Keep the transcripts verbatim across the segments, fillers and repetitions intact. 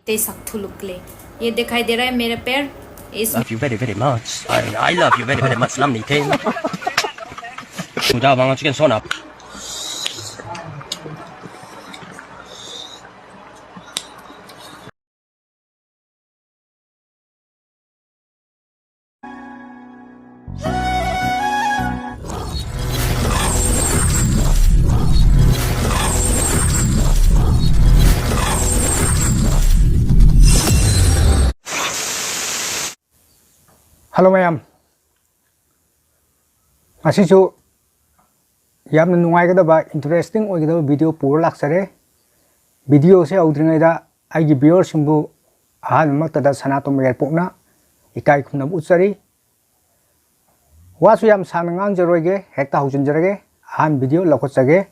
Te sak thuluk le. Ye dikhai de raha hai mera pair? Is love you very, very much. I, I love you very, very much. Lam ni the. Muda bang chicken sona. Hello ꯃꯌꯥꯝ, ꯉꯁꯤꯁꯨ ꯌꯥꯝꯅ ꯅꯨꯡꯉꯥꯏꯒꯗꯕ, interesting ꯑꯣꯏꯒꯗꯕ video ꯄꯨꯔ ꯂꯥꯛꯆꯔꯦ꯫ Videoꯁꯦ ꯍꯧꯗ꯭ꯔꯤꯉꯩꯗ ꯑꯩꯒꯤ viewerꯁꯤꯡꯕꯨ ꯑꯍꯥꯟꯕꯃꯛꯇꯗ ꯁꯅꯥꯇꯣꯝꯕ ꯌꯥꯏꯔꯤꯄꯣꯛꯅ ꯏꯀꯥꯏ ꯈꯨꯝꯅꯕ ꯎꯠꯆꯔꯤ꯫ ꯋꯥꯁꯨ ꯌꯥꯝ ꯁꯥꯡꯅ ꯉꯥꯡꯖꯔꯣꯏꯒꯦ, ꯍꯦꯛꯇ ꯍꯧꯖꯤꯟꯖꯔꯒꯦ꯫ ꯑꯍꯥꯟꯕ video ꯂꯧꯈꯠꯆꯒꯦ꯫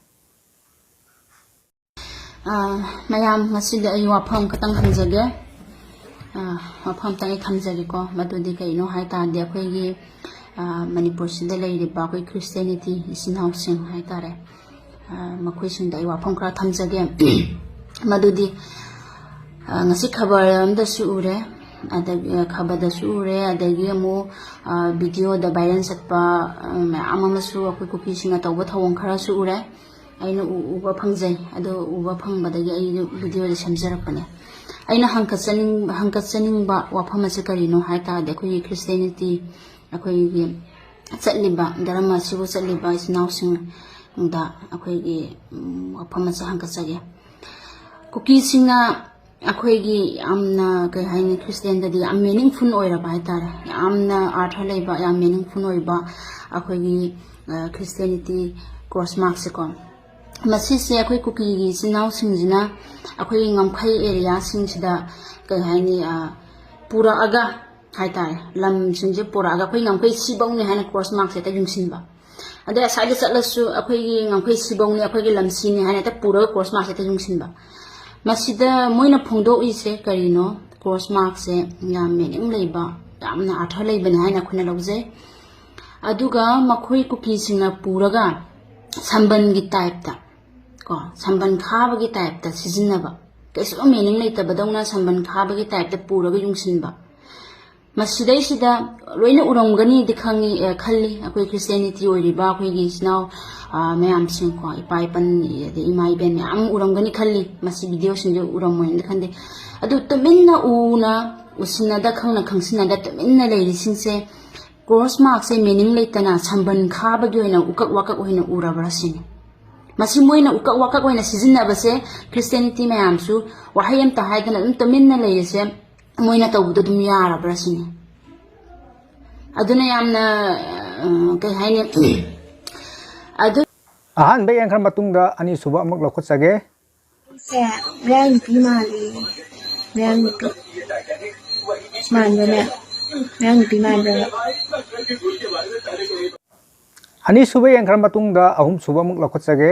ꯑꯥ, ꯃꯌꯥꯝ, ꯉꯁꯤꯗꯤ ꯑꯩ ꯋꯥꯐꯝ ꯈꯇꯪ ꯍꯪꯖꯒꯦ꯫ ꯑꯥ, ꯋꯥꯐꯝ ꯑꯝꯇꯪ ꯑꯩ ꯊꯝꯖꯒꯦꯀꯣ꯫ ꯃꯗꯨꯗꯤ ꯀꯩꯅꯣ ꯍꯥꯏ ꯇꯥꯔꯗꯤ, ꯑꯩꯈꯣꯏꯒꯤ, ꯑꯥ, ꯃꯅꯤꯄꯨꯔꯁꯤꯗ ꯂꯩꯔꯤꯕ ꯑꯩꯈꯣꯏ Christianity ꯏꯆꯤꯟ ꯏꯅꯥꯎꯁꯤꯡ ꯍꯥꯏ ꯇꯥꯔꯦ, ꯑꯥ, ꯃꯈꯣꯏꯁꯤꯡꯗ ꯑꯩ ꯋꯥꯐꯝ ꯈꯔ ꯊꯝꯖꯒꯦ꯫ ꯃꯗꯨꯗꯤ, ꯑꯥ, ꯉꯁꯤ ꯈꯕꯔ ꯑꯃꯗꯁꯨ ꯎꯔꯦ, ꯑꯗꯒꯤ, ꯑꯥ, ꯈꯕꯔꯗꯁꯨ ꯎꯔꯦ, ꯑꯗꯒꯤ ꯑꯃꯨꯛ, ꯑꯥ, videoꯗ viral ꯆꯠꯄ, ꯑꯥ, ꯃꯌꯥꯝ ꯑꯃꯁꯨ ꯑꯩꯈꯣꯏ ꯀꯨꯀꯤꯁꯤꯡꯅ ꯇꯧꯕ ꯊꯧꯑꯣꯡ ꯈꯔꯁꯨ ꯎꯔꯦ꯫ ꯑꯩꯅ ꯎ-, ꯎꯕ ꯐꯪꯖꯩ꯫ ꯑꯗꯨ ꯎꯕ ꯐꯪꯕꯗꯒꯤ ꯑꯩ videoꯁꯦ ꯁꯦꯝꯖꯔꯛꯄꯅꯦ꯫ ꯑꯩꯅ ꯍꯪꯒꯠꯆꯅꯤꯡ-, ꯍꯪꯒꯠꯆꯅꯤꯡꯕ ꯋꯥꯐꯝ ꯑꯁꯤ ꯀꯔꯤꯅꯣ ꯍꯥꯏ ꯇꯥꯔꯗꯤ, ꯑꯩꯈꯣꯏꯒꯤ Christianity, ꯑꯩꯈꯣꯏꯒꯤ ꯆꯠꯂꯤꯕ ꯙꯔꯃ ꯑꯁꯤꯕꯨ ꯆꯠꯂꯤꯕ ꯏꯆꯤꯟ ꯏꯅꯥꯎꯁꯤꯡꯗ ꯑꯩꯈꯣꯏꯒꯤ, ꯎꯝ, ꯋꯥꯐꯝ ꯑꯁꯤ ꯍꯪꯒꯠꯆꯒꯦ꯫ ꯀꯨꯀꯤꯁꯤꯡꯅ ꯑꯩꯈꯣꯏꯒꯤ ꯌꯥꯝꯅ, ꯀꯩ ꯍꯥꯏꯅꯤ, Christianꯗꯗꯤ ꯌꯥꯝ meaningful ꯑꯣꯏꯔꯕ ꯍꯥꯏ ꯇꯥꯔꯦ, ꯌꯥꯝꯅ ꯑꯥꯔꯊ ꯂꯩꯕ, ꯌꯥꯝ meaningful ꯑꯣꯏꯕ ꯑꯩꯈꯣꯏꯒꯤ, ꯑ, Christianity cross markꯁꯦꯀꯣ꯫ ꯃꯁꯤꯁꯦ ꯑꯩꯈꯣꯏ ꯀꯨꯀꯤꯒꯤ ꯏꯆꯤꯟ ꯏꯅꯥꯎꯁꯤꯡꯁꯤꯅ ꯑꯩꯈꯣꯏꯒꯤ ꯉꯝꯈꯩ areaꯁꯤꯡꯁꯤꯗ, ꯀꯩ ꯍꯥꯏꯅꯤ, ꯑ, ꯄꯨꯔꯛꯑꯒ ꯍꯥꯏ ꯇꯥꯔꯦ, ꯂꯝꯁꯤꯡꯁꯦ ꯄꯨꯔꯛꯑꯒ ꯑꯩꯈꯣꯏ ꯉꯝꯈꯩ ꯁꯤꯐꯧꯅꯤ ꯍꯥꯏꯅ cross markꯁꯦ ꯍꯦꯛꯇ ꯌꯨꯡꯁꯤꯟꯕ꯫ ꯑꯗꯩ ꯑꯁ꯭ꯋꯥꯏꯗ ꯆꯠꯂꯁꯨ ꯑꯩꯈꯣꯏꯒꯤ ꯉꯝꯈꯩ ꯁꯤꯐꯧꯅꯤ, ꯑꯩꯈꯣꯏꯒꯤ ꯂꯝꯁꯤꯅꯤ ꯍꯥꯏꯅ ꯍꯦꯛꯇ ꯄꯨꯔꯒ cross markꯁꯦ ꯍꯦꯛꯇ ꯌꯨꯡꯁꯤꯟꯕ꯫ ꯃꯁꯤꯗ ꯃꯣꯏꯅ ꯐꯣꯡꯗꯣꯛꯏꯁꯦ ꯀꯔꯤꯅꯣ? Cross markꯁꯦ ꯌꯥꯝ meaning ꯂꯩꯕ, ꯌꯥꯝꯅ ꯑꯥꯔꯊ ꯂꯩꯕꯅꯤ ꯍꯥꯏꯅ ꯑꯩꯈꯣꯏꯅ ꯂꯧꯖꯩ꯫ ꯑꯗꯨꯒ ꯃꯈꯣꯏ ꯀꯨꯀꯤꯁꯤꯡꯅ ꯄꯨꯔꯒ ꯁꯝꯕꯟꯒꯤ typeꯇ ꯀꯣ, ꯁꯝꯕꯟ ꯈꯥꯕꯒꯤ typeꯇ ꯁꯤꯖꯤꯟꯅꯕ꯫ ꯀꯩꯁꯨ meaning ꯂꯩꯇꯕꯗꯧꯅ ꯁꯝꯕꯟ ꯈꯥꯕꯒꯤ type ꯇ ꯄꯨꯔꯒ ꯌꯨꯡꯁꯤꯟꯕ꯫ ꯃꯁꯤꯗꯩꯁꯤꯗ ꯂꯣꯏꯅ ꯎꯔꯝꯒꯅꯤꯗꯤ ꯈꯪꯉꯤ, ꯑꯦ, ꯈꯜꯂꯤ꯫ ꯑꯩꯈꯣꯏ Christianity ꯑꯣꯏꯔꯤꯕ ꯑꯩꯈꯣꯏꯒꯤ ꯏꯆꯤꯟ ꯏꯅꯥꯎ, ꯑ, ꯃꯌꯥꯝꯁꯤꯡꯀꯣ, ꯏꯄꯥ ꯏꯄꯟ, ꯑꯗꯩ ꯏꯃꯥ ꯏꯕꯦꯟ ꯃꯌꯥꯝ ꯎꯔꯝꯒꯅꯤ ꯈꯜꯂꯤ꯫ ꯃꯁꯤ video ꯁꯤꯡꯁꯦ ꯎꯔꯝꯃꯣꯏꯅ ꯈꯟꯗꯦ꯫ ꯑꯗꯨ ꯇꯨꯃꯤꯟꯅ ꯎꯅ, ꯎꯁꯤꯟꯅꯗ ꯈꯪꯅ ꯈꯪꯁꯤꯟꯅꯗ ꯇꯨꯃꯤꯟꯅ ꯂꯩꯔꯤꯁꯤꯡꯁꯦ, cross mark ꯁꯦ meaning ꯂꯩꯇꯅ ꯁꯝꯕꯟ ꯈꯥꯕꯒꯤ ꯑꯣꯏꯅ ꯎꯀꯛ ꯋꯥꯀꯛ ꯑꯣꯏꯅ ꯎꯔꯕ꯭ꯔꯥ ꯁꯤꯅꯤ꯫ ꯃꯁꯤ ꯃꯣꯏꯅ ꯎꯀꯛ ꯋꯥꯀꯛ ꯑꯣꯏꯅ ꯁꯤꯖꯤꯟꯅꯕꯁꯦ Christianity ꯃꯌꯥꯝꯁꯨ ꯋꯥꯍꯩ ꯑꯝꯇ ꯍꯥꯏꯗꯅ ꯑꯗꯨꯝ ꯇꯨꯃꯤꯟꯅ ꯂꯩꯔꯤꯁꯦ ꯃꯣꯏꯅ ꯇꯧꯕꯗꯣ ꯑꯗꯨꯝ ꯌꯥꯔꯕ꯭ꯔꯥ ꯁꯤꯅꯤ꯫ ꯑꯗꯨꯅ ꯌꯥꯝꯅ, ꯑ, ꯀꯩ ꯍꯥꯏꯅꯤ? ꯑꯗꯨ ꯑꯍꯥꯟꯕ ꯌꯦꯡꯈ꯭ꯔ ꯃꯇꯨꯡꯗ ꯑꯅꯤꯁꯨꯕ ꯑꯃꯨꯛ ꯂꯧꯈꯠꯆꯒꯦ꯫ ꯁꯦ, ꯃꯌꯥꯡ ꯅꯨꯄꯤ ꯃꯥꯜꯂꯤ꯫ ꯃꯌꯥꯡ ꯅꯨꯄꯤ꯫ ꯃꯥꯟꯕ꯭ꯔꯅꯦ? ꯃꯌꯥꯡ ꯅꯨꯄꯤ ꯃꯥꯟꯕ꯭ꯔꯕ? ꯑꯅꯤꯁꯨꯕ ꯌꯦꯡꯈ꯭ꯔ ꯃꯇꯨꯡꯗ ꯑꯍꯨꯝꯁꯨꯕ ꯑꯃꯨꯛ ꯂꯧꯈꯠꯆꯒꯦ꯫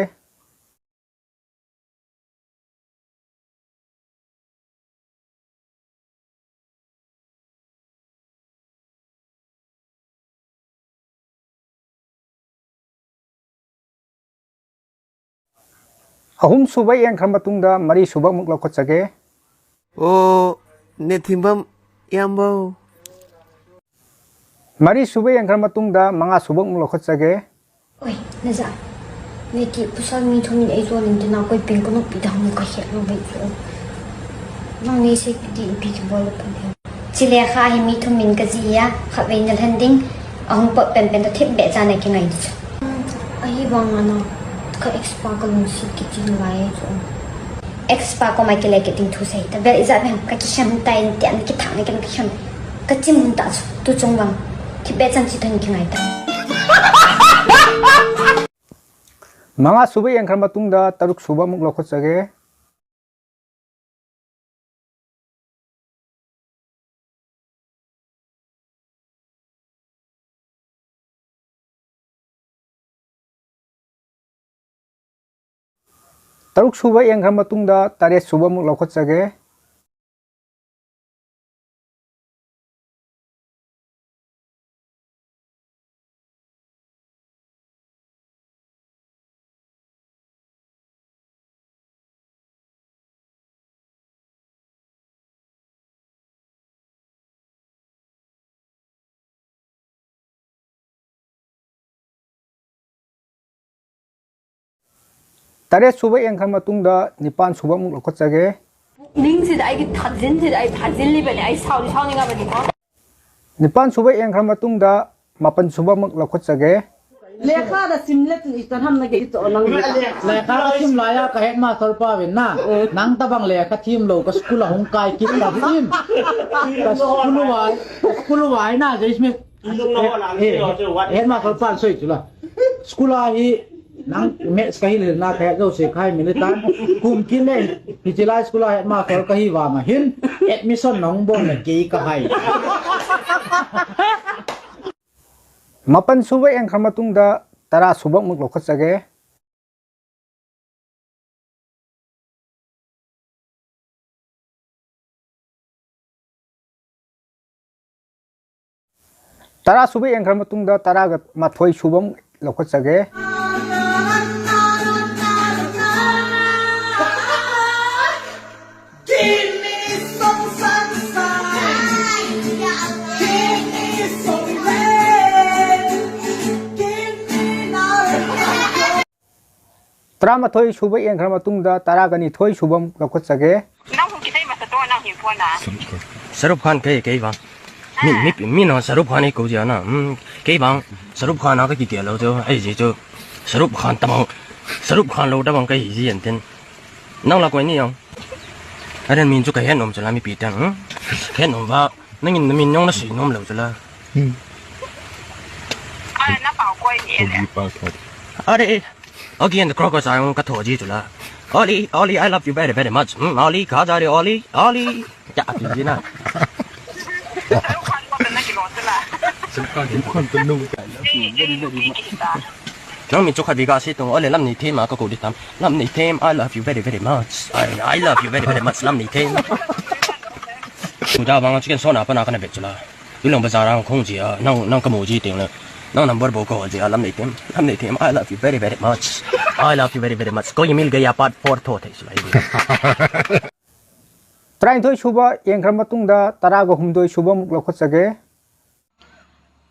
ꯑꯍꯨꯝ ꯁꯨꯕ ꯌꯦꯡꯈ꯭ꯔ ꯃꯇꯨꯡꯗ ꯃꯔꯤ ꯁꯨꯕ ꯑꯃꯨꯛ ꯂꯧꯈꯠꯆꯒꯦ꯫ ꯑꯣ, ꯅꯦꯊꯤꯡꯕꯝ ꯏꯌꯥꯝꯕꯧ꯫ ꯃꯔꯤ ꯁꯨꯕ ꯌꯦꯡꯈ꯭ꯔ ꯃꯇꯨꯡꯗ ꯃꯉꯥ ꯁꯨꯕ ꯑꯃꯨꯛ ꯂꯧꯈꯠꯆꯒꯦ꯫ ꯑꯣꯏ, ꯅꯖꯥ꯫ ꯅꯣꯏꯒꯤ ꯄꯨꯁꯥ ꯃꯤ ꯊꯣꯡꯃꯤꯟ ꯑꯩ ꯆꯣꯅꯤꯡꯗꯅ ꯑꯩꯈꯣꯏ ꯄꯤꯡ ꯀꯅꯨꯞꯄꯤꯗ ꯍꯪꯉꯨ ꯀꯩ ꯍꯦꯛ ꯂꯧꯕꯩ ꯆꯣ꯫ ꯅꯪ ꯅꯦꯁꯦ ꯀꯗꯤ ꯏꯄꯤꯒꯤ ꯕꯣꯜ ꯐꯪꯉꯦ꯫ ꯆꯤꯂꯦꯈꯥ ꯍꯤ ꯃꯤ ꯊꯨꯝꯃꯤꯟ ꯀꯖꯤꯌꯥ ꯈꯠꯋꯦ ꯅꯜꯍꯟꯗꯤꯡ ꯑꯍꯨꯝ ꯄꯛ ꯄꯦꯟ ꯄꯦꯟꯗ ꯊꯤꯠ ꯕꯦ ꯆꯥꯅ ꯀꯤꯉꯥꯏꯗꯨꯁꯨ꯫ ꯑꯍꯤꯕ ꯉꯥꯅ ꯈ ꯑꯦꯛꯁꯄꯥ ꯀꯂꯨꯡꯁꯤ ꯀꯤꯇꯤ ꯅꯨꯡꯉꯥꯏꯌꯦ ꯆꯣ꯫ ꯑꯦꯛꯁꯄꯥ ꯀꯣꯃꯥꯏ ꯀꯤꯂꯦ ꯀꯤꯇꯤꯡ ꯊꯨꯁꯩ ꯇꯕꯦꯜ ꯏꯖꯥ ꯕꯦꯝ ꯀ ꯀꯤꯁꯝ ꯇꯥꯏꯟ ꯇꯦꯟ ꯀꯤꯊꯥꯡꯅ ꯀꯤꯝ ꯀꯤꯁꯝ ꯀꯆꯤꯝ ꯇꯥꯁꯨ ꯇꯨ ꯆꯣꯡꯕꯝ ꯊꯤꯠ ꯕꯦ ꯆꯪꯁꯤ ꯊꯟ ꯀꯤꯉꯥꯏꯗ꯫ ꯃꯉꯥ ꯁꯨꯕ ꯌꯦꯡꯈ꯭ꯔ ꯃꯇꯨꯡꯗ ꯇꯔꯨꯛ ꯁꯨꯕ ꯑꯃꯨꯛ ꯂꯧꯈꯠꯆꯒꯦ꯫ ꯇꯔꯨꯛ ꯁꯨꯕ ꯌꯦꯡꯈ꯭ꯔ ꯃꯇꯨꯡꯗ ꯇꯔꯦꯠ ꯁꯨꯕ ꯑꯃꯨꯛ ꯂꯧꯈꯠꯆꯒꯦ꯫ ꯇꯔꯦꯠ ꯁꯨꯕ ꯌꯦꯡꯈ꯭ꯔ ꯃꯇꯨꯡꯗ ꯅꯤꯄꯥꯟ ꯁꯨꯕ ꯑꯃꯨꯛ ꯂꯧꯈꯠꯆꯒꯦ꯫ ꯄꯨꯛꯅꯤꯡꯁꯤꯗ ꯑꯩꯒꯤ ꯊꯥꯖꯤꯟꯁꯤꯗ ꯑꯩ ꯊꯥꯖꯤꯜꯂꯤꯕꯅꯦ꯫ ꯑꯩ ꯁꯥꯎꯗꯤ ꯁꯥꯎꯅꯤꯡꯉꯕꯅꯤꯀꯣ꯫ ꯅꯤꯄꯥꯟ ꯁꯨꯕ ꯌꯦꯡꯈ꯭ꯔ ꯃꯇꯨꯡꯗ ꯃꯥꯄꯟ ꯁꯨꯕ ꯑꯃꯨꯛ ꯂꯧꯈꯠꯆꯒꯦ꯫ ꯂꯦꯈꯥꯗ ꯁꯤꯝꯂꯦ ꯇꯨ ꯏꯇꯟ ꯍꯝꯅꯒꯦ ꯏꯇꯣ ꯅꯪ꯫ ꯂꯦꯈꯥꯗ ꯁꯤꯝꯂꯥꯌꯥ ꯀ ꯍꯦꯗꯃꯥꯁꯇꯔ ꯄꯥꯕꯤꯅ ꯅꯪ ꯇꯕꯪ ꯂꯦꯈꯥ ꯊꯤꯝ ꯂꯧ ꯀ ꯁ꯭ꯀꯨꯜ ꯑꯍꯨꯝ ꯀꯥꯏ ꯀꯤꯠ ꯇꯕꯤꯝ꯫ ꯀ ꯁ꯭ꯀꯨꯜ ꯋꯥꯏ, ꯁ꯭ꯀꯨꯜ ꯋꯥꯏ ꯅ ꯖꯩꯁꯃꯤ꯫ ꯑꯗꯨꯝ ꯅꯪꯉꯣꯟꯗ ꯑꯦ, ꯍꯪꯉꯤꯁꯤ ꯌꯦꯡꯉꯣ, ꯁꯤ ꯋꯥꯠꯂꯤ꯫ ꯍꯦꯗꯃꯥꯁꯇꯔ ꯄꯥꯟ ꯁꯣꯏ ꯆꯨꯂꯥ꯫ ꯁ꯭ꯀꯨꯜ ꯑꯍꯤ ꯅꯪ ꯃꯦꯠꯁ ꯀꯍꯤ ꯂꯤꯔꯅꯥ ꯀꯍꯦ ꯖꯧꯁꯦ ꯈꯥꯏ ꯃꯤꯂꯤꯇꯥꯟ ꯀꯨꯝ ꯀꯤꯂꯦ ꯍꯤꯆꯤꯂꯥ ꯁ꯭ꯀꯨꯜ ꯍꯦꯗꯃꯥꯁꯇꯔ ꯀꯍꯤ ꯋꯥꯃ ꯍꯤꯟ ꯑꯦꯗꯃꯤꯁꯟ ꯅꯪ ꯕꯣꯟꯅ ꯀꯦ ꯀꯍꯥꯏ꯫ ꯃꯥꯄꯟ ꯁꯨꯕ ꯌꯦꯡꯈ꯭ꯔ ꯃꯇꯨꯡꯗ ꯇꯔꯥ ꯁꯨꯕ ꯑꯃꯨꯛ ꯂꯧꯈꯠꯆꯒꯦ꯫ ꯇꯔꯥ ꯁꯨꯕ ꯌꯦꯡꯈ꯭ꯔ ꯃꯇꯨꯡꯗ ꯇꯔꯥꯒ ꯃꯥꯊꯣꯏ ꯁꯨꯕ ꯑꯃꯨꯛ ꯂꯧꯈꯠꯆꯒꯦ꯫ ꯇꯔꯥꯃꯥꯊꯣꯏ ꯁꯨꯕ ꯌꯦꯡꯈ꯭ꯔ ꯃꯇꯨꯡꯗ ꯇꯔꯥꯒ ꯅꯤꯊꯣꯏ ꯁꯨꯕ ꯑꯃꯨꯛ ꯂꯧꯈꯠꯆꯒꯦ꯫ ꯅꯪ ꯍꯨꯖꯤꯛ ꯏꯁꯩ ꯃꯁꯛꯇꯣ ꯅꯪ ꯍꯤꯡꯈꯣꯅ꯫ ꯁꯔꯨꯛ ꯈꯥꯟ ꯀꯩ ꯀꯩ ꯕꯥ? ꯃꯤ, ꯃꯤ, ꯃꯤꯅ ꯁꯔꯨꯛ ꯈꯥꯟ ꯀꯧ ꯖꯤꯌꯥꯅ꯫ ꯎꯝ, ꯀꯩ ꯕꯥ? ꯁꯔꯨꯛ ꯈꯥꯟ ꯀ ꯀꯤ ꯀꯦ ꯂꯧ ꯖꯣ? ꯑꯩ ꯖꯤ ꯖꯣ ꯁꯔꯨꯛ ꯈꯥꯟ ꯇꯃꯥꯡ, ꯁꯔꯨꯛ ꯈꯥꯟ ꯂꯧ ꯇꯃꯥꯡ ꯀꯩ ꯖꯤ ꯌꯦꯟ ꯇꯤꯟ꯫ ꯅꯪ ꯂꯥꯛ ꯀꯣꯏ ꯅꯤ ꯌꯥꯎ꯫ ꯑꯔꯦꯟ ꯃꯤꯟ ꯖꯨ ꯀꯩ ꯍꯦꯟ ꯅꯣꯝ ꯆꯂꯥ ꯃꯤ ꯄꯤ ꯇꯪ꯫ ꯍꯦꯟ ꯅꯣꯝ ꯕꯥ, ꯅꯪ ꯏꯟ ꯃꯤꯟ ꯅꯣꯡꯅ ꯁꯤ ꯅꯣꯝ ꯂꯧ ꯆꯂꯥ꯫ ꯎꯝ꯫ ꯑꯔꯦ, ꯅ ꯄꯥꯎ ꯀꯣꯏ ꯅꯤ ꯑꯦ꯫ ꯀꯣꯕꯤ ꯄꯥꯎ ꯀꯣꯏ꯫ ꯑꯔꯦ꯫ Again, the crocodile ka thoji chula. Oli, Oli, I love you very, very much. Mm, Oli, kha ja re, Oli, Oli. Ya, ati ji na. Nang mi chukha biga si tung, Oli, lam ni thema ka ko di tam. Lam ni them, I love you very, very much. I, I love you very, very much. Lam ni them. Kuja bang chicken sona pa na ka na bet chula. Tulang bazar ang khong ji a, nang, nang ka mo ji ting le. Nang number bo ko ji a, lam nei tem, lam nei tem. I love you very, very much. I love you very, very much. Koi mil gaya part four tho thei sulai. ꯇꯔꯥꯅꯤꯊꯣꯏ ꯁꯨꯕ ꯌꯦꯡꯈ꯭ꯔ ꯃꯇꯨꯡꯗ ꯇꯔꯥꯒ ꯍꯨꯝꯗꯣꯏ ꯁꯨꯕ ꯑꯃꯨꯛ ꯂꯧꯈꯠꯆꯒꯦ꯫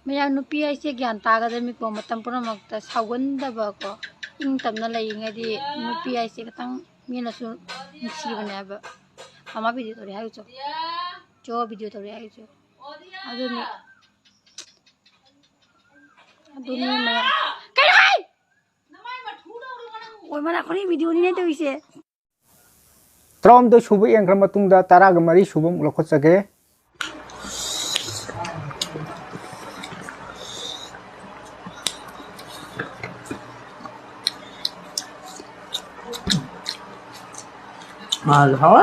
ꯃꯌꯥꯝ ꯅꯨꯄꯤ ꯍꯥꯏꯁꯦ ꯒ꯭ꯌꯥꯟ ꯇꯥꯒꯗꯕꯅꯤꯀꯣ, ꯃꯇꯝ ꯄꯨꯝꯅꯃꯛꯇ ꯁꯥꯎꯒꯟꯗꯕꯀꯣ꯫ ꯏꯪ ꯇꯞꯅ ꯂꯩꯔꯤꯉꯩꯗꯤ ꯅꯨꯄꯤ ꯍꯥꯏꯁꯦ ꯈꯤꯇꯪ ꯃꯤꯅꯁꯨ ꯅꯨꯡꯁꯤꯕꯅꯦ ꯍꯥꯏꯕ꯫ ꯃꯃꯥ ꯚꯤꯗꯤꯑꯣ ꯇꯧꯔꯤ ꯍꯥꯏꯔꯨꯆꯣ꯫ ꯆꯣ, ꯚꯤꯗꯤꯑꯣ ꯇꯧꯔꯤ ꯍꯥꯏꯔꯨꯆꯣ꯫ ꯑꯗꯨꯅꯤ꯫ ꯑꯗꯨꯅꯤ ꯃꯌꯥꯝ꯫ ꯀꯩꯅꯣ ꯍꯥꯏ? ꯑꯣꯏ ꯃꯅꯥ ꯈꯨꯅꯤ ꯚꯤꯗꯤꯑꯣꯅꯤꯅꯦ ꯇꯧꯔꯤꯁꯦ꯫ ꯇꯔꯥꯍꯨꯝꯗꯣꯏ ꯁꯨꯕ ꯌꯦꯡꯈ꯭ꯔ ꯃꯇꯨꯡꯗ ꯇꯔꯥꯒ ꯃꯔꯤ ꯁꯨꯕ ꯑꯃꯨꯛ ꯂꯧꯈꯠꯆꯒꯦ꯫ ꯃꯥꯁꯨ ꯍꯥꯎꯋꯦ꯫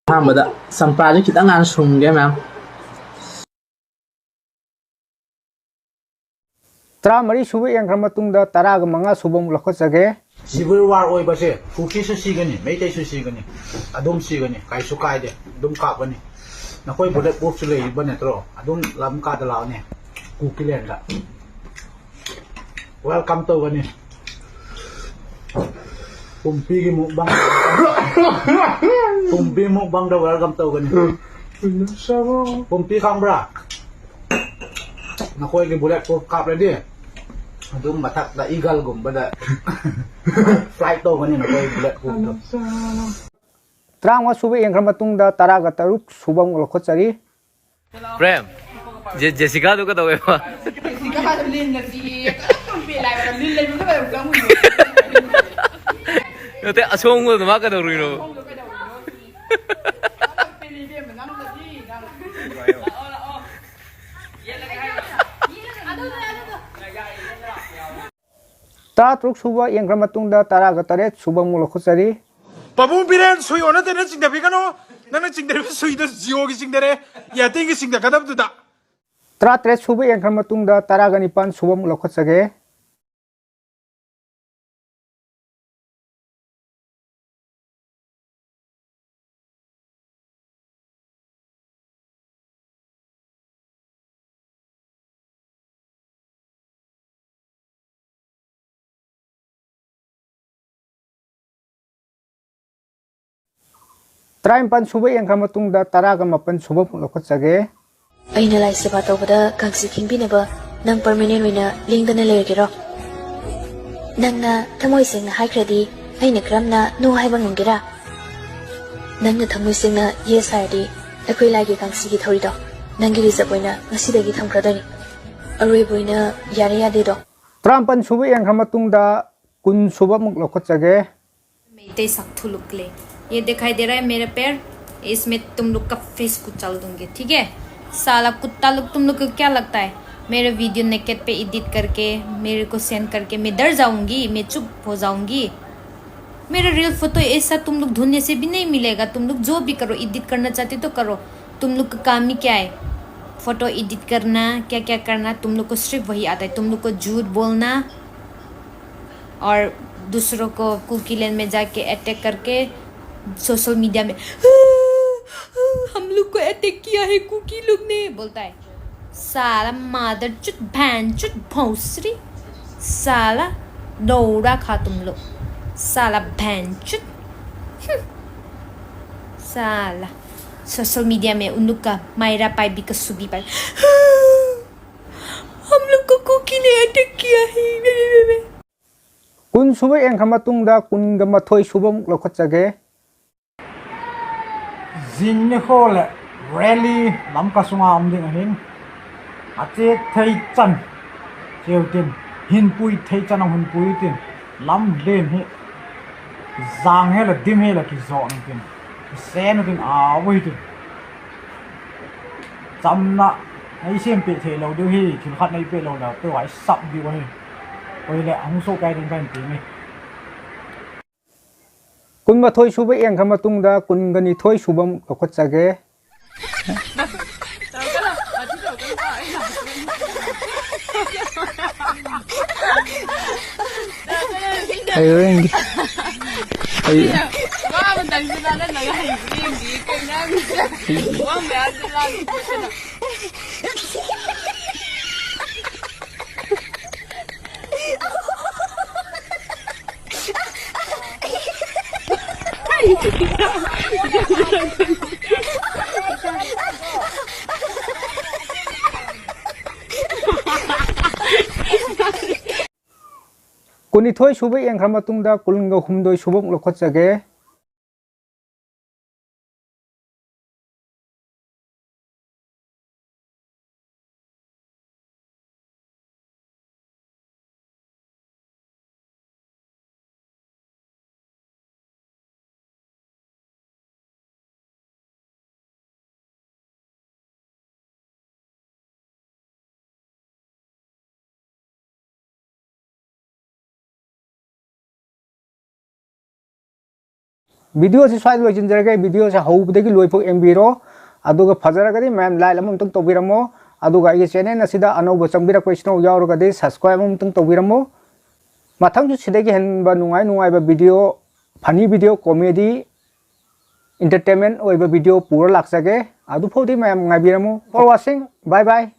ꯑꯍꯥꯟꯕꯗ ꯆꯝꯄ꯭ꯔꯥꯁꯦ ꯈꯤꯇꯪ ꯍꯥꯟꯅ ꯁꯨꯝꯒꯦ ꯃꯌꯥꯝ꯫ ꯇꯔꯥꯃꯔꯤ ꯁꯨꯕ ꯌꯦꯡꯈ꯭ꯔ ꯃꯇꯨꯡꯗ ꯇꯔꯥꯒ ꯃꯉꯥ ꯁꯨꯕ ꯑꯃꯨꯛ ꯂꯧꯈꯠꯆꯒꯦ꯫ Civil war ꯑꯣꯏꯕꯁꯦ ꯀꯨꯀꯤꯁꯨ ꯁꯤꯒꯅꯤ, ꯃꯩꯇꯩꯁꯨ ꯁꯤꯒꯅꯤ, ꯑꯗꯨꯝ ꯁꯤꯒꯅꯤ, ꯀꯩꯁꯨ ꯀꯥꯏꯗꯦ, ꯑꯗꯨꯝ ꯀꯥꯞꯀꯅꯤ꯫ ꯅꯈꯣꯏ bullet proof ꯁꯨ ꯂꯩꯔꯤꯕ ꯅꯠꯇ꯭ꯔꯣ? ꯑꯗꯨꯝ ꯂꯝ ꯀꯥꯗ ꯂꯥꯛꯑꯣꯅꯦ, ꯀꯨꯀꯤꯂꯦꯟꯗ꯫ Welcome ꯇꯧꯒꯅꯤ꯫ ꯄꯨꯝꯄꯤꯒꯤ mukbang꯫ ꯄꯨꯝꯄꯤ mukbang ꯗ welcome ꯇꯧꯒꯅꯤ꯫ ꯄꯨꯝꯄꯤ ꯈꯪꯕ꯭ꯔꯥ? ꯅꯈꯣꯏꯒꯤ bullet proof ꯀꯥꯞꯂꯗꯤ ꯑꯗꯨꯝ ꯃꯊꯛꯇ eagle ꯒꯨꯝꯕꯗ fly ꯇꯧꯒꯅꯤ ꯅꯈꯣꯏ bullet proof ꯇꯣ꯫ ꯇꯔꯥꯃꯉꯥ ꯁꯨꯕ ꯌꯦꯡꯈ꯭ꯔ ꯃꯇꯨꯡꯗ ꯇꯔꯥꯒ ꯇꯔꯨꯛ ꯁꯨꯕ ꯑꯃꯨꯛ ꯂꯧꯈꯠꯆꯔꯤ꯫ ꯄ꯭ꯔꯦꯝ, ꯖꯦ-, ꯖꯦꯁꯤꯀꯥꯗꯨ ꯀꯩꯗꯧꯋꯦꯕ? ꯖꯦꯁꯤꯀꯥꯗꯨ ꯂꯤꯟꯅ ꯆꯤꯛꯑꯦ꯫ ꯀꯔꯝ ꯄꯦꯜꯂꯦ ꯍꯥꯏꯕ? ꯂꯤꯟ ꯂꯩꯕꯗꯨ ꯀꯩꯗꯧ ꯆꯪꯉꯨꯏꯅꯣ? ꯅꯠꯇꯦ, ꯑꯁꯣꯡꯕꯗꯨ ꯃꯥ ꯀꯩꯗꯧꯔꯨꯏꯅꯣ? ꯇꯔꯥꯇꯔꯨꯛ ꯁꯨꯕ ꯌꯦꯡꯈ꯭ꯔ ꯃꯇꯨꯡꯗ ꯇꯔꯥꯒ ꯇꯔꯦꯠ ꯁꯨꯕ ꯑꯃꯨꯛ ꯂꯧꯈꯠꯆꯔꯤ꯫ ꯄꯥꯕꯨꯡ ꯕꯤꯔꯦꯟ, ꯁꯨꯏ ꯑꯣꯟꯅ ꯇꯩꯅ ꯆꯤꯡꯊꯕꯤꯒꯅꯨ꯫ ꯅꯪꯅ ꯆꯤꯡꯊꯔꯤꯕ ꯁꯨꯏꯗꯣ ꯖꯤꯑꯣꯒꯤ ꯆꯤꯡꯊꯔꯦ, ꯑꯦꯌꯥꯔꯇꯦꯜꯒꯤ ꯆꯤꯡꯊꯒꯗꯕꯗꯨꯗ꯫ ꯇꯔꯥꯇꯔꯦꯠ ꯁꯨꯕ ꯌꯦꯡꯈ꯭ꯔ ꯃꯇꯨꯡꯗ ꯇꯔꯥꯒ ꯅꯤꯄꯥꯟ ꯁꯨꯕ ꯑꯃꯨꯛ ꯂꯧꯈꯠꯆꯒꯦ꯫ ꯇꯔꯥꯅꯤꯄꯥꯟ ꯁꯨꯕ ꯌꯦꯡꯈ꯭ꯔ ꯃꯇꯨꯡꯗ ꯇꯔꯥꯒ ꯃꯥꯄꯟ ꯁꯨꯕ ꯑꯃꯨꯛ ꯂꯧꯈꯠꯆꯒꯦ꯫ ꯑꯩꯅ ꯂꯥꯏ ꯁꯦꯕꯥ ꯇꯧꯕꯗ ꯀꯥꯡꯁꯤ ꯈꯤꯡꯕꯤꯅꯕ ꯅꯪ permanent ꯑꯣꯏꯅ ꯂꯦꯡꯗꯅ ꯂꯩꯔꯒꯦꯔꯣ? ꯅꯪꯅ ꯊꯃꯣꯏ ꯁꯦꯡꯅ ꯍꯥꯏꯈ꯭ꯔꯗꯤ ꯑꯩꯅ ꯀꯔꯝꯅ no ꯍꯥꯏꯕ ꯉꯝꯒꯦꯔꯥ? ꯅꯪꯅ ꯊꯃꯣꯏ ꯁꯦꯡꯅ yes ꯍꯥꯏꯔꯗꯤ ꯑꯩꯈꯣꯏ ꯂꯥꯏꯒꯤ ꯀꯥꯡꯁꯤꯒꯤ ꯊꯧꯔꯤꯗꯣ ꯅꯪꯒꯤ reserve ꯑꯣꯏꯅ ꯉꯁꯤꯗꯒꯤ ꯊꯝꯈ꯭ꯔꯗꯣꯏꯅꯤ꯫ ꯑꯔꯣꯏꯕ ꯑꯣꯏꯅ ꯌꯥꯔꯦ ꯌꯥꯗꯦꯗꯣ꯫ ꯇꯔꯥꯃꯥꯄꯟ ꯁꯨꯕ ꯌꯦꯡꯈ꯭ꯔ ꯃꯇꯨꯡꯗ ꯀꯨꯟ ꯁꯨꯕ ꯑꯃꯨꯛ ꯂꯧꯈꯠꯆꯒꯦ꯫ मेरे साथ थुलुक ले। ये दिखाई दे रहा है मेरा पैर, इसमें तुम लोग का फेस कुचल दूंगी, ठीक है? साला कुत्ता लोग, तुम लोग को क्या लगता है मेरे वीडियो नेकेड पे एडिट करके मेरे को सेंड करके मैं डर जाऊंगी, मैं चुप हो जाऊंगी? मेरा रियल फोटो ऐसा तुम लोग ढूंढने से भी नहीं मिलेगा। तुम लोग जो भी करो, एडिट करना चाहते तो करो, तुम लोग का काम ही क्या है? फोटो एडिट करना, क्या क्या करना, तुम लोग को सिर्फ वही आता है। तुम लोग को झूठ बोलना और दूसरों को कुकी लैंड में जाके अटैक करके सोशल मीडिया में हम लोग को अटैक किया है कुकी लोग ने बोलता है। साला मादरचोद, बहनचोद, भोसड़ी, साला नौरा खा तुम लोग, साला बहनचोद। साला सोशल मीडिया में उन लोग का मायरा पाई भी, कसूबी पाई। हम लोग को कुकी ने अटैक किया है। ꯀꯨꯟ ꯁꯨꯕ ꯌꯦꯡꯈ꯭ꯔ ꯃꯇꯨꯡꯗ ꯀꯨꯟꯒ ꯃꯥꯊꯣꯏ ꯁꯨꯕ ꯑꯃꯨꯛ ꯂꯧꯈꯠꯆꯒꯦ꯫ Zingni khole rally lam kasung a om ding ahin. Ache thei chan cheu tin, hinpui thei chan a hinpui tin, lam len hi zang he la dim he la kizo nang tin, sen tin a wei tin. Chamna ei sem pe thei lo deu hi, thil khat nei pe lo la pe wai sap deu hi. Oi le hung so kai ding kan ti ni. ꯀꯨꯟꯃꯥꯊꯣꯏ ꯁꯨꯕ ꯌꯦꯡꯈ꯭ꯔ ꯃꯇꯨꯡꯗ ꯀꯨꯟꯒ ꯅꯤꯊꯣꯏ ꯁꯨꯕ ꯑꯃꯨꯛ ꯂꯧꯈꯠꯆꯒꯦ꯫ ꯍꯩꯔꯣꯏ ꯌꯦꯡꯒꯦ꯫ ꯍꯩ-, ꯋꯥ ꯑꯃꯇꯪꯁꯨ ꯇꯥꯟꯅꯗꯅ ꯍꯩꯕ꯭ꯔꯥ ꯌꯦꯡꯒꯦ꯫ ꯀꯩꯅꯣ ꯍꯥꯏꯕꯁꯦ? ꯋꯥ ꯃꯌꯥꯝꯁꯦ ꯂꯥꯡꯉꯤ ꯈꯣꯠꯇꯅ꯫ ꯀꯨꯟꯅꯤꯊꯣꯏ ꯁꯨꯕ ꯌꯦꯡꯈ꯭ꯔ ꯃꯇꯨꯡꯗ ꯀꯨꯟꯒ ꯍꯨꯝꯗꯣꯏ ꯁꯨꯕ ꯑꯃꯨꯛ ꯂꯧꯈꯠꯆꯒꯦ꯫ Video ꯁꯤ ꯁ꯭ꯋꯥꯏꯗ ꯂꯣꯏꯁꯤꯟꯖꯔꯒꯦ꯫ Video ꯁꯦ ꯍꯧꯕꯗꯒꯤ ꯂꯣꯏꯐꯥꯎ ꯌꯦꯡꯕꯤꯔꯣ, ꯑꯗꯨꯒ ꯐꯖꯔꯒꯗꯤ ꯃꯌꯥꯝ like ꯑꯃ ꯑꯃꯨꯛꯇꯪ ꯇꯧꯕꯤꯔꯝꯃꯣ, ꯑꯗꯨꯒ ꯑꯩꯒꯤ channel ꯑꯁꯤꯗ ꯑꯅꯧꯕ ꯆꯪꯕꯤꯔꯛꯄ ꯏꯆꯤꯟ ꯏꯅꯥꯎ ꯌꯥꯎꯔꯒꯗꯤ subscribe ꯑꯃ ꯑꯃꯨꯛꯇꯪ ꯇꯧꯕꯤꯔꯝꯃꯣ꯫ ꯃꯊꯪꯁꯨ ꯁꯤꯗꯒꯤ ꯍꯦꯟꯕ ꯅꯨꯡꯉꯥꯏ ꯅꯨꯡꯉꯥꯏꯕ video, funny video, comedy, entertainment ꯑꯣꯏꯕ video ꯄꯨꯔ ꯂꯥꯛꯆꯒꯦ꯫ ꯑꯗꯨꯐꯥꯎꯗꯤ ꯃꯌꯥꯝ ꯉꯥꯏꯕꯤꯔꯝꯃꯨ꯫ For watching, bye bye꯫